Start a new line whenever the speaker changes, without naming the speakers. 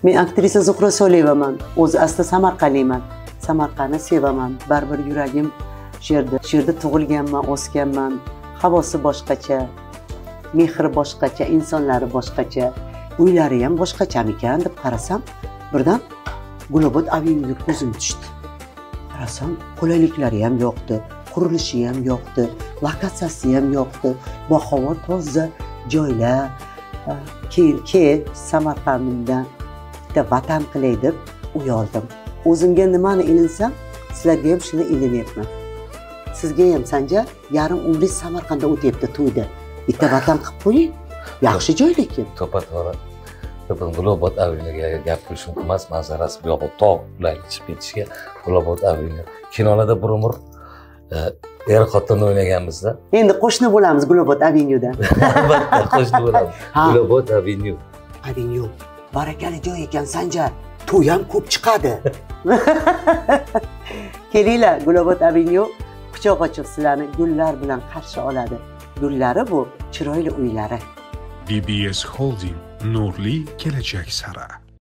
Men aktrisa Zuhra Soliyevaman. O'zi asli Samarqandliman. Samarqandni sevaman. Baribir yuragim shu yerda. Shu yerda tug'ilganman, o'sganman. Havosi boshqacha, mehri boshqacha, insonlari boshqacha, uylari ham boshqachamikan deb qarasam, birdan Gulobod Avenyuga ko'zim tushdi. Qarasam, qulayliklari ham yo'qdi, qurilishi ham yo'qdi, lokatsiyasi ham yo'qdi, havo toza joylar. Keyin Samarqandimdan bitta vatan qilay deb uy oldim. O'zimga nimani ilinsam, sizlarga ham shuni ilinyapman. Sizga ham Sanjar, yarim umringiz Samarqandda o'tyapti to'yda. Bitta vatan qilib qo'ying. Yaxshi joy lekin.
To'ppa-to'g'ri. Gulobod Avenyuga gap qilish mumkin emas, manzarasi bu yoqda tog' qulaylik chiqib ketishga Gulobod Avenyu. Kinolarda bir umr er xotin o'ynaganmizda.
Endi qo'shni bo'lamiz Gulobod Avenyuda.
Albatta qo'shni bo'lamiz. Gulobod Avenyu.
Avenyu. Barakali joy ekan Sanjar. To'y ham ko'p chiqadi. Kelinglar, Gulobod Avenyu quchoq ochib sizlarni gullar bilan qarshi oladi. Gullari bu chiroyli uylari.
BBS Holding nurli kelajak sari.